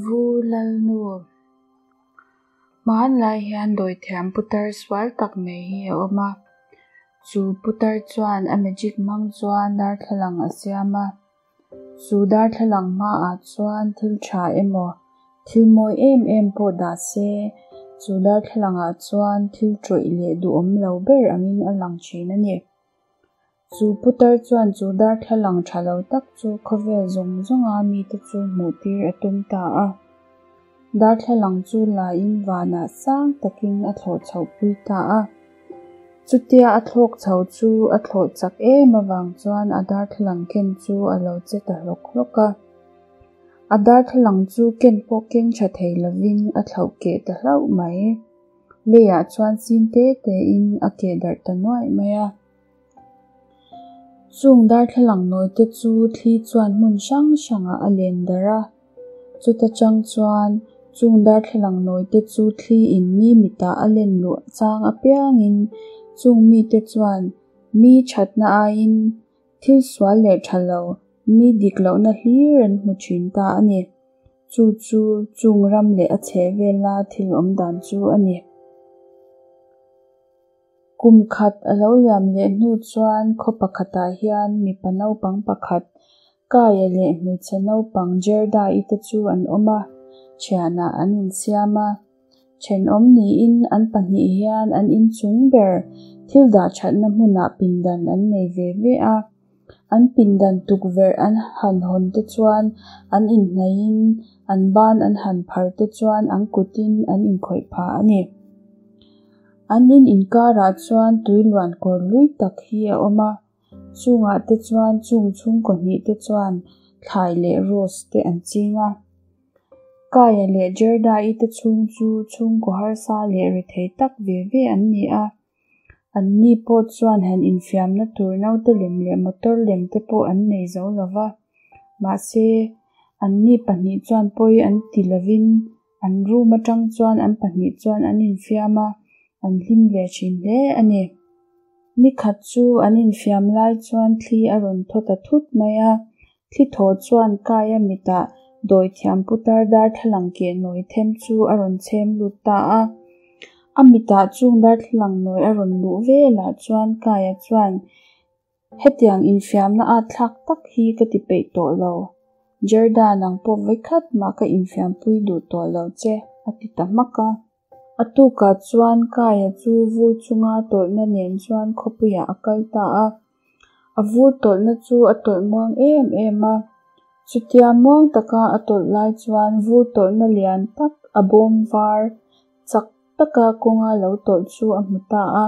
Vu Lalnu Hmanlai hian dawithiam putar sual tak mai hi a awm a, chu putar chuan a magic hmang chuan darthlalang a siam a, chu darthlalang hmaah chuan thil tha emaw thil mawi em em pawh dah se, chu darthlalangah chuan thil tawih leh duhawm lo ber angin a lang thin a ni. Chu putar chuan chu darthlalang tha lo tak chu khawvel zawng zawnga mite chu hmuh tir a tum ta a. Darthlalang chu laiin vanah sang takin a thlawh chhoh pui ta a. Chutia a thlawk chho chu a thlawh chak em avang chuan a darthlalang ken chu a lo che ta hlawk hlawk a. A darthlalang chu ken pawh keng tha thei lovin a thlauh keh ta hlauh mai. Leiah chuan sin te tein a keh darh ta nuaih mai a. Chung darthlalang nawi te chu thli chuan hmun hrang hrangah a len darh a, chuta tang chuan chung darthlalang nawi te chu thli in mi mitah a len luh chang apiangin chung mite chuan mi thatna aiin thil sual leh tha lo, mi dik lohna hlir an hmu thin ta a ni. Chu chu chung ram leh a chhehvela thil awm dan chu a ni. Kum khat a lo liam leh hnu chuan khaw pakhatah hian mipa naupang pakhat, Kaia leh hmeichhe naupang Jerda-i te chu an awm a, thianah an insiam a. Thenawm niin an pahnih hian an inchung ber thil dah thatna hmunah pindan an nei ve ve a. An pindan tukverh an han hawn te chuan an inhnaihin an ban an han phar te chuan an kutin an inkhawih phah a ni. An in inkarah chuan tui luan kawr hlui tak hi a awm a, chungah te chuan chung chhungkaw hnih te chuan thlai leh rose te an ching a. Kaia leh Jerda-i te chhung chu chhungkaw harsa leh rethei tak ve ve an ni a. Anni pawh chuan han infiamna tur naute lem leh motor lem te pawh an nei zo lo va. Mahse, anni pahnih chuan pawi an ti lovin an room atang chuan an pahnih chuan an infiam a, an hlim ve thin hle a ni. Nikhat chu an infiam lai chuan thli a rawn thaw ta thut mai a, Thli thaw chuan Kaia mitah dawithiam putar darthlalang keh nawi them chu a rawn chhem lut ta a. A mitah chung darthlalang nawi a rawn luh velah chuan Kaia chuan, Hetiang infiamna at thlak tak hi ka ti peih tawh lo. Jerda nang pawh vawikhat mah ka infiampui duh tawh lo che, a ti ta hmak a. A tukah chuan Kaia chu vur chunga tawlhna nen chuan khawpuiah a kal ta a. A vur tawlhna chu a tawlh muang em em a. Chutia muang taka a tawlh lai chuan vur tawlhna lian tak a bawm var chak taka kawnga lo tawlh chu a hmu ta a.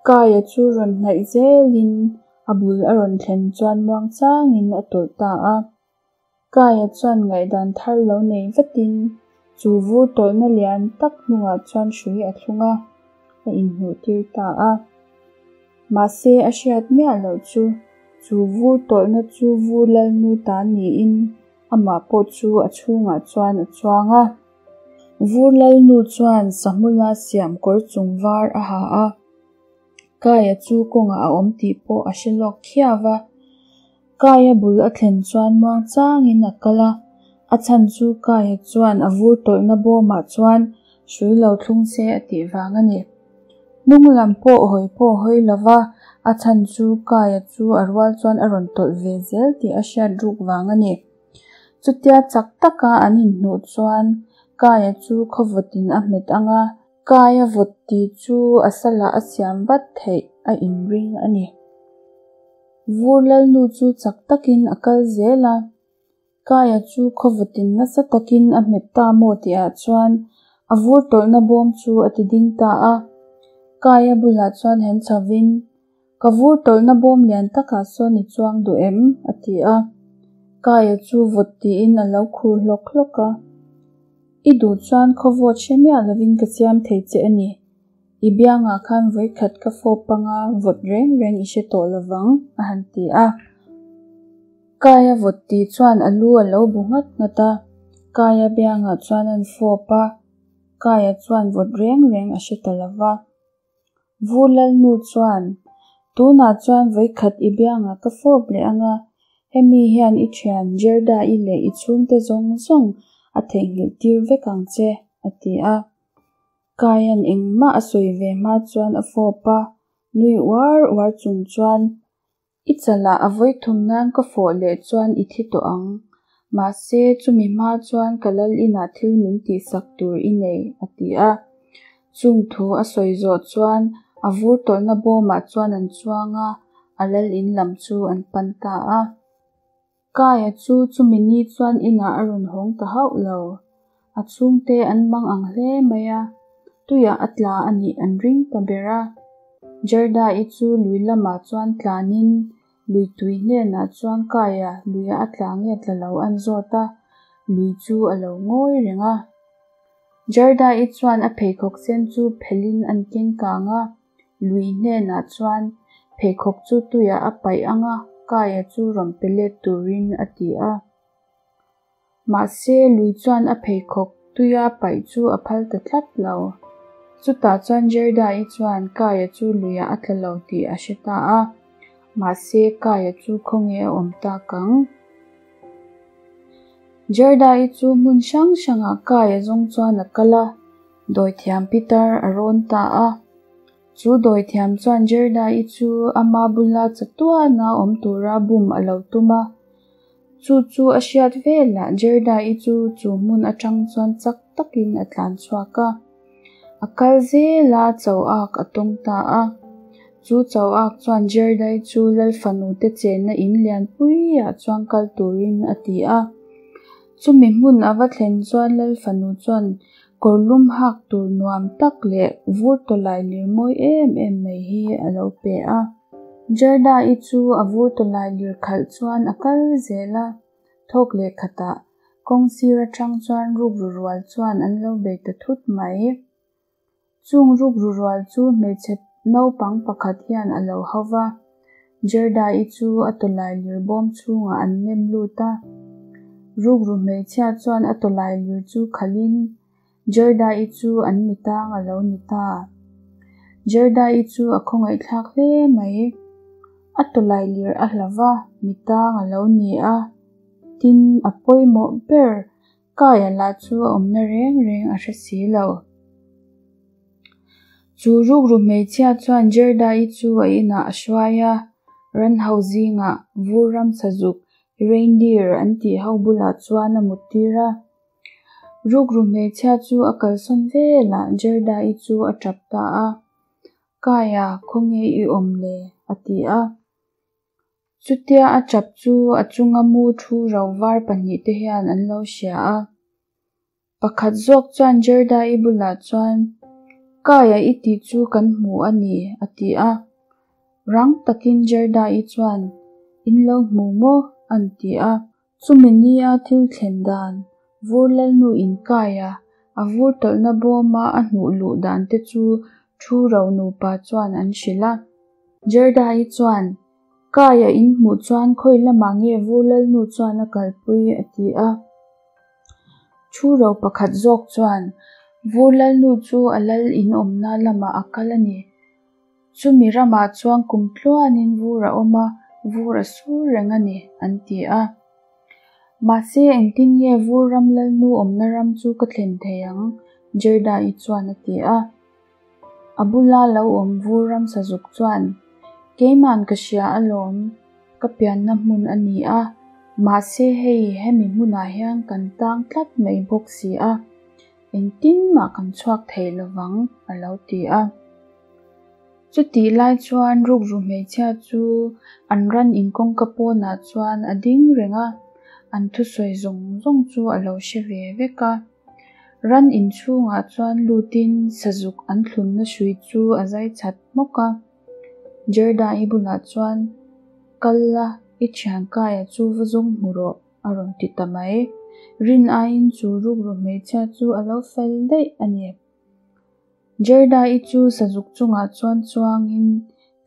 Kaia chu rawn hnaih zelin a bul a rawn thlen chuan muang changin a tawlh ta a. Kaia chuan ngaihdan thar lo nei vatin chu vur tawlhna lian tak hnungah chuan hrui a thlung a, a inhmuh tir ta a. Mahse a hriat miah loh chu, chu vur tawlhna chu vur lalnu ta niin amah pawh chu a chhungah chuan a chuang a. Vur lalnu chuan sahmula siam kawr chung var a ha a. Kaia chu kawngah a awm tih pawh a hre lawk khiau va. Kaia bul a thlen chuan muang changin a kal a, a chhan chu Kaia chuan a vur tawlhna bawmah chuan hrui lo thlung se a tih vang a ni. Hnung lam pawh hawi pawh hawi lo va, a chhan chu Kaia chu a rual chuan a rawn tawlh ve zel tih a hriat ruk vang a ni. Chutia chak taka an inhnuh chuan Kaia chu khawvawtin a hmet ang a, Kaia vawt tih chu a salah a siam vat theih a inring a ni. Vur lalnu chu chak takin a kal zel a, Kaia chu khawvawtin nasa takin a hmet ta maw tihah chuan a vur tawlhna bawm chu a ti ding ta a. Kaia bulah chuan han chhovin, Ka vur tawlhna bawm lian takah sawn i chuang duh em? a ti a. Kaia chu vawt tiin a lo khur hlawk hlawk a. I duh chuan khawvawt hre miah lovin ka siam thei che a ni. I biangah khan vawikhat ka fawp panga vawt reng reng i hre tawh lovang, a han ti a. Kaia vawt ti chuan a lu a lo bu nghat nghat a. Kaia biangah chuan an fawp a. Kaia chuan vawt reng reng a hre ta lova. Vur Lalnu chuan, Tunah chuan vawikhat i biangah ka fawp leh ang a, hemi hian i thian Jerda-i leh i chhungte zawng zawng A theihnghilh tir vek ang che, a ti a. Kaia'n engmah a sawi ve hma chuan a fawp a, nui uar uar chung chuan, I chalah a vawithum nan ka fawh leh chuan i thi tawh ang. Mahse, chumi hma chuan ka lal inah thil min tihsak tur i nei, a ti a. Chung thu a sawi zawh chuan a vur tawlhna bawmah chuan an chuang a, a lal in lam chu an pan ta a. Kaia chu chumi ni chuan inah a rawn hawng ta hauh lo. A chhungte an mang ang hle mai a, tuiah a tla a nih an ring ta ber a. Jerda-i chu lui lamah chuan tlanin lui tui hnenah chuan Kaia luiah a tla nge tla lo an zawt a, lui chu a lo ngawi reng a. Jerda-i chuan a pheikhawk sen chu phelhin an keng kang a, lui hnenah chuan pheikhawk chu tuiah a paih ang a, Kaia chu rawn pe let turin a ti a. Mahse, lui chuan a pheikhawk tuia paih chu a phal ta tlat lo. Chutah chuan Jerda-i chuan Kaia chu luiah a tla lo tih a hre ta a. Mahse, Kaia chu khawnge a awm tak ang? Jerda-i chu hmun hrang hrangah Kaia zawng chuan a kal a, dawithiam pitar a rawn ta a. Chu dawithiam chuan Jerda-i chu ama bula chatuana awm tura bum a lo tum a. Chu chu a hriat velah Jerda-i chu chu hmun atang chuan chak takin a tlan chhuak a. A kal zel a, cho ak a tawng ta a. Chu cho ak chuan Jerda-i chu Lal fanute chenna in lianpuiah chuan kal turin a ti a. Chumi hmun a va thlen chuan Lal fanu chuan kawrlum hak tur nuam tak leh vur tawlai lir mawi em em mai hi a lo pe a. Jerda-i chu a vur tawlai lir khalh chuan a kal zel a, thawk leh khatah kawng sir atang chuan rukru rual chuan an lo bei ta thut mai. Chung rukru rual chu hmeichhe naupang pakhat hian a lo hau va, Jerda-i chu a tawlai lir bawm chhungah an nem lut a. Rukru hmeichhia chuan a tawlai lir chu khalhin Jerda-i chu an mitang a lo ni ta. Jerda-i chu a khawngaihthlak hle mai. A tawlai lir a hla va, mitang a lo ni a. Tin, a pawimawh ber Kaia lah chu a awmna reng reng a hre si lo. Chu rukru hmeichhia chuan Jerda-i chu a inah a hruai a, ran ho zingah vur ramsa zuk, reindeer, an tih ho bulah chuan a muttir a. Rukru hmeichhia chu a kalsawn velah Jerda-i chu a tap ta a, Kaia, khawnge i awm le? a ti a. Chutia a tap chu a chunga mu thu ro var pahnihte hian an lo hria a. Pakhat zawk chuan Jerda-i bulah chuan, Kaia i tih chu kan hmu a ni, a ti a. Rang takin Jerda-i chuan, In lo hmu maw? an ti a. Chumi nia thil thlen dan, vur lalnu inkaia a vur tawlhna bawma a hnuh luh dan te chu thu ro nupa chuan an hrilh a. Jerda-i chuan, Kaia in hmuh chuan khawi lamah nge vur lalnu chuan a kalpui? a ti a. Thu ro pakhat zawk chuan, Vur lalnu chu a lal in awmna lamah a kal a ni. Chumi ramah chuan kum tluanin vur a awm a, vur a sur reng a ni, an ti a. Mahse, engtin nge vur ram lalnu awmna ram chu ka thlen thei ang? Jerda-i chuan a ti a. A bula lo awm vur ram sazuk chuan, Keiman ka hria alawm, ka pianna hmun a ni a, mahse hei hemi hmunah hian kan tang tlat mai bawk si a. Engtin mah kan chhuak thei lovang, a lo ti a. Chutih lai chuan rukru hmeichhia chu an ran in kawngka pawnah chuan a ding reng a, an thusawi zawng zawng chu a lo hre ve vek a. Ran in chhungah chuan lutin sazuk an thlunna hrui chu a zai chat hmawk a. Jerda-i bulah chuan, Kal la, i thian Kaia chu va zawng hmu rawh. A rawn ti ta mai. Rin aiin chu rukru hmeichhia chu a lo fel daih a ni. Jerda-i chu sazuk chungah chuan chuangin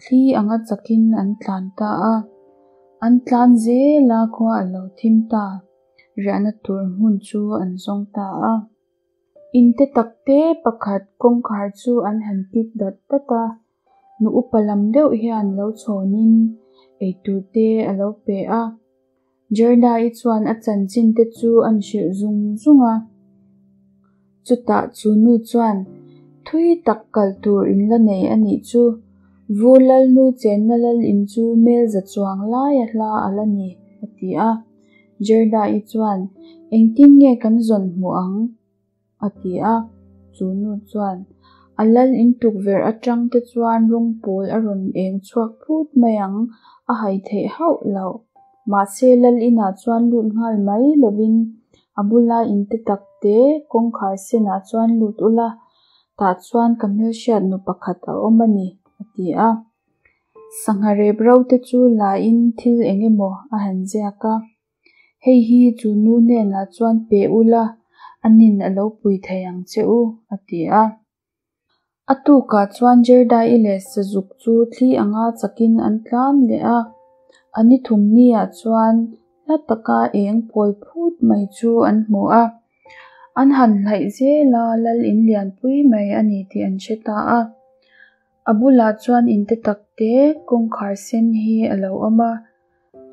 thli anga chakin an tlan ta a. An tlan zel a, khua a lo thim ta. Riahna tur hmun chu an zawng ta a. In te tak te pakhat kawngkhar chu an han kik dat dat a, nu upa lam deuh hian lo chhawnin eitur te a lo pe a. Gerda-i chuan a chanchin te chu a'n hrilh zung zung a. Chutah chu nu chuan, Thui tak kal tur in la nei a nih chu. Vur Lalnu chenna lal in chu mel za chuang laia hla a la ni, a ti a. Gerda-i chuan, Engtin nge kan zawn hmuh ang? a ti a. Chu nu chuan, A lal in tukverh atang te chuan rawng pawl a rawn eng chhuak phut mai ang, a hai theih hauh loh. Mahse lal inah chuan lut nghal mai lovin a bula in te tak te kawngkhar senah chuan lut ula, tah chuan ka hmelhriat nu pakhat a awm a ni, a ti a. Sangha rep ro te chu la in thil eng emaw a han ziak a. Hei hi chu nu hnenah chuan pe ula, a nin a lo pui thei ang che u, a ti a. A tukah chuan Gerda-i leh Sazuk chu thli anga chakin an tlan leh a. A ni thum niah chuan hla taka eng pawl phut mai chu an hmu a. An han hnaih zel a, lal in lianpui mai a ni tih an hre ta a. A bulah chuan in te tak te kawngkhar sen hi a lo awm a.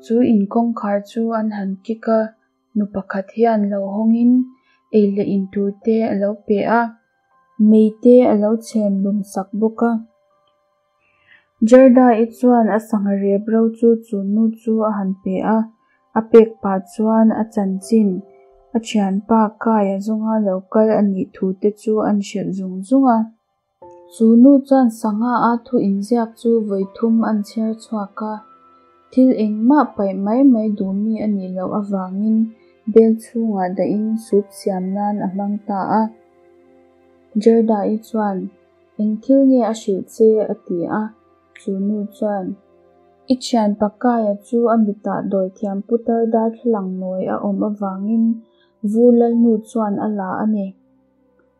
Chu in kawngkhar chu an han kik a, nu pakhat hian lo hawngin ei leh in tur te a lo pe a, mei te a lo chhem lum sak bawk a. Gerda-i chuan a sangha rep ro chu chu nu chu a han pe a, a pek pah chuan a chanchin, a thianpa Kaia zawnga lo kal a nih thu te chu an hrilh zung zung a. Chu nu chuan sangha a thu inziak chu vawi thum an chhiar chhuak a, thil engmah paih mai mai duh mi a nih loh avangin bel chhungah dahin soup siam nan a hmang ta a. Gerda-i chuan, Eng thil nge a hrilh che? a ti a. Chu nu chuan, I thian Pakaia chu a mitah dawithiam putar darthlalang nawi a awm avangin Vur Lalnu chuan a la a ni.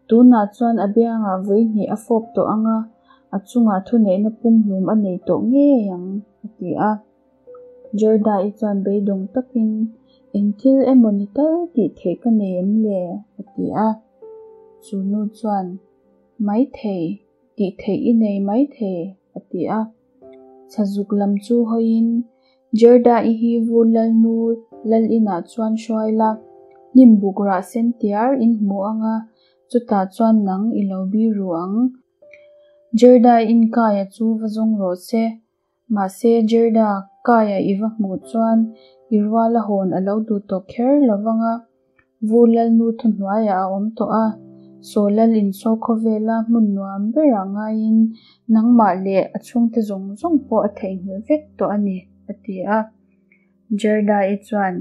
Tunah chuan a biangah vawihnih a fawp tawh ang a, a chungah thuneihna pumhlum a nei tawh ngei ang, a ti a. Gerda-i chuan beidawng takin, Eng thil emaw ni tal tih theih ka nei em le? a ti a. Chu nu chuan, Maithei, tih theih i nei maithei, a ti a. Chhazuk lam chu hawiin, Gerda-i hi Vur Lalnu lal inah chuan hruai la, hnim buk rah sen tiar in hmu ang a, chutah chuan nang i lo biru ang. Gerda-in Kaia chu va zawng rawh se. Mahse, Gerda, Kaia i va hmuh chuan i ruala hawn a lo duh tawh kher lo vang a, Vur Lalnu thuhnuaiah a awm tawh a, saw lal insaw khawvela hmun nuam berah ngaiin nangmah leh a chhungte zawng zawng pawh a theihnghilh vek tawh a ni, a ti a. Gerda-i chuan,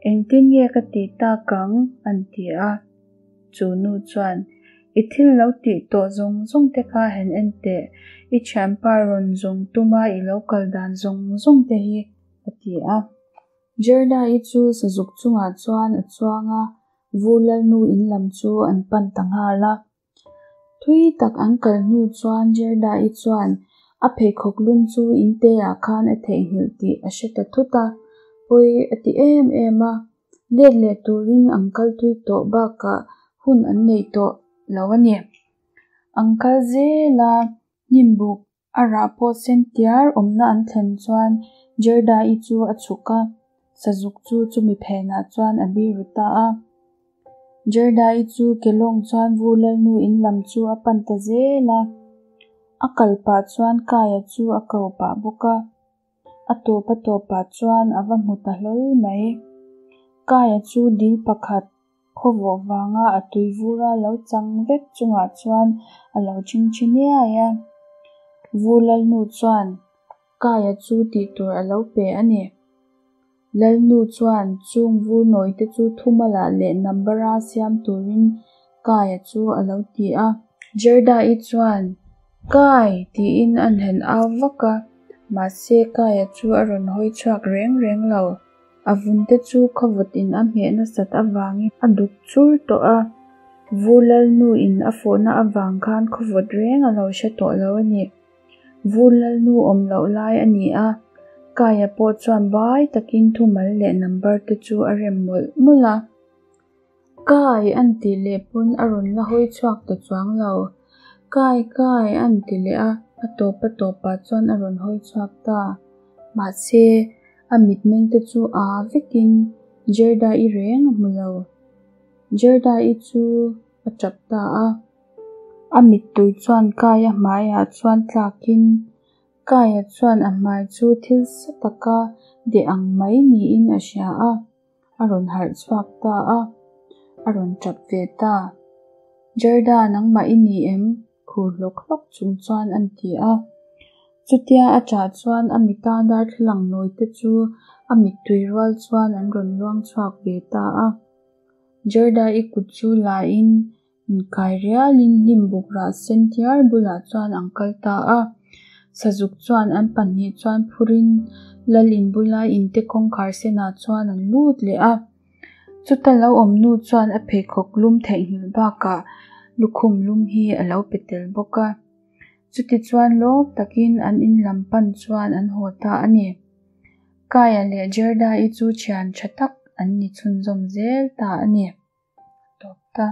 Engtin nge ka tih tak ang? an ti a. Chu nu chuan, I thil lo tih tawh zawng zawng te kha han en teh, i thianpa rawn zawng tuma i lo kal dan zawng zawng te hi, a ti a. Gerda-i chu sazuk chungah chuan a chuang a, Vur Lalnu in lam chu an pan ta nghal a. Thui tak an kal hnu chuan Gerda-i chuan a pheikhawk lum chu in te ah khan a theihnghilh tih a hre ta thut a, pawi a ti em em a. Let leh turin an kal tui tawh bakah hun an nei tawh lo a ni. An kal zel a, hnim buk A rah pawh sen tiar awmna an thlen chuan Gerda-i chu a chhuk a, sazuk chu chumi phenah chuan a biru ta a. Gerda-i chu kelawng chuan Vur Lalnu in lam chu a pan ta zel a, a kal pah chuan Kaia chu a ko pah bawk a. A tawp a tawpah chuan a va hmu ta hlawl mai. Kaia chu dil pakhat Khawvawh vanga a tui vura lo chang vek chungah chuan a lo chingchi niai a. Vur Lalnu chuan Kaia chu tih tur a lo pe a ni. Lalnu chuan chung vur nawite chu thumalah leh number-a siam turin Kaia chu a lo ti a. Gerda-i chuan, Kai! tiin an han au vak a, mahse Kaia chu a rawn hawi chhuak reng reng lo. A vun te chu khawvawt in a hmeh nasat avangin a duk chur tawh a, Vur Lalnu in a fawhna avang khan khawvawt reng a lo hre tawh lo a ni. Vur Lalnu awm loh lai a ni a, Kaia pawh chuan bai takin thumal leh number te chu a rem mawlh mawlh a. Kai an tih leh pawn a rawn la hawi chhuak ta chuang lo. Kai kai an ti leh a, a tawp a tawpah chuan a rawn hawi chhuak ta. Mahse, A mitmeng te chu â vekin Gerda-i reng a hmu lo. Gerda-i chu a tap ta a. A mittui chuan Kaia hmaiah chuan tlakin Kaia chuan a hmai chu thil sa taka deh ang mai niin a hria a, a rawn harh chhuak ta a, a rawn tap ve ta. Gerda, nangmah i ni em? Khur hlawk hlawk chung chuan an ti a. Chutia a ṭah chuan a mita darthlalang nawi te chu a mittui rual chuan an rawn luang chhuak ve ta a. Gerda-i kut chu la in inkai rialin hnim buk rah sen tiar bulah chuan an kal ta a. Sazuk chuan an pahnih chuan phurin lal in bula inte kawngkhar senah chuan an lut leh a. Chuta lo awm nu chuan a pheikhawk lum theihnghilh bakah lukhum lum hi a lo pe tel bawk a. Chutichuan lawm takin an in lam pan chuan an haw ta a ni. Kaia leh Gerda-i chu thian tha tak an ni chhunzawm zel ta a ni. A tawp ta.